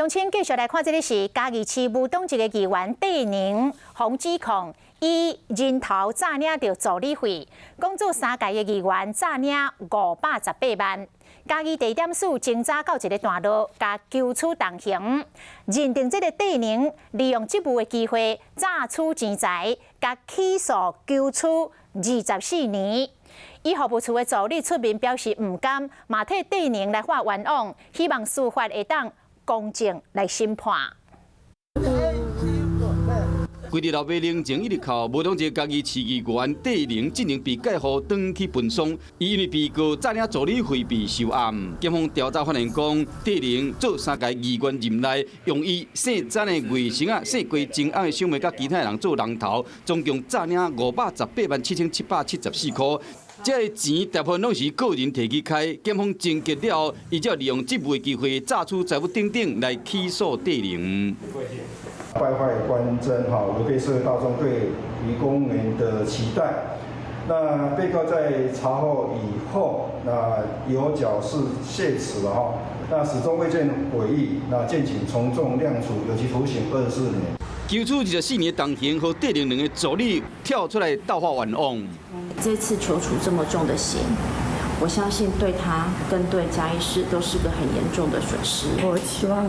鄉親繼續來看，這个是嘉義市霧東一个議員戴寧予指控，以人頭詐領著助理費，講做三屆的議員詐領518萬。嘉義地檢署偵查到一个段落，共求處重刑，認定這个戴寧利用職務的機會詐取錢財，共起訴求處24年。醫服務處的助理出面表示毋甘，嘛替戴寧來發冤枉，希望司法會當公正來審判。幾日後尾冷靜一直靠無當一个嘉義市議員戴寧進前被解放轉去奔喪，伊因為被告詐領助理費被收案。檢方調查發現講，戴寧做三屆議員任內，用伊姓曾的外甥仔、姓郭真翁的小妹佮其他人做人頭，總共詐領5,187,774塊。這个錢大部分攏是個人提去開，檢方偵結了後，伊才利用職務的機會詐取財物等等來起訴戴寧。敗壞官箴，哈，違背社會大眾對於公務員的期待。那被告在查獲以後，那有繳釋謝辭了哈，那始終未見悔意，那建請從重量處有期徒刑24年。求處24年重刑，予戴寧兩个助理跳出來鬥發冤枉。這次求處這麼重的刑，我相信對他跟對嘉義市都是個很嚴重的損失。我希望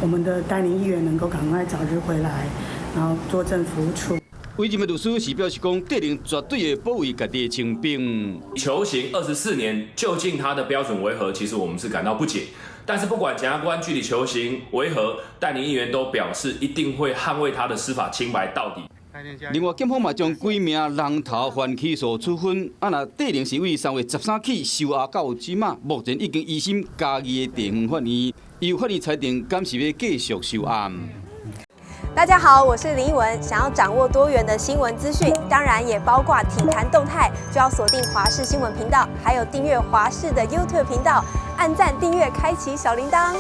我們的戴寧議員能夠趕快早日回來，然後作證服處。委任的律師是表示講，戴寧絕對會保衛家己的清白。求刑24年，究竟他的標準為何？其實我們是感到不解。但是不管檢察官具體求刑為何，戴寧議員都表示一定會捍衛他的司法清白到底。另外，檢方嘛將幾名人頭犯起訴處分。啊，若戴寧是為3月13起收押到這馬，目前已經移審嘉義的地方法院，由法院裁定，敢是欲繼續收押。大家好，我是林奕文。想要掌握多元的新聞資訊，當然也包括體壇動態，就要鎖定華視新聞頻道，還有訂閱華視的 YouTube 頻道，按讚、訂閱、開啟小鈴鐺。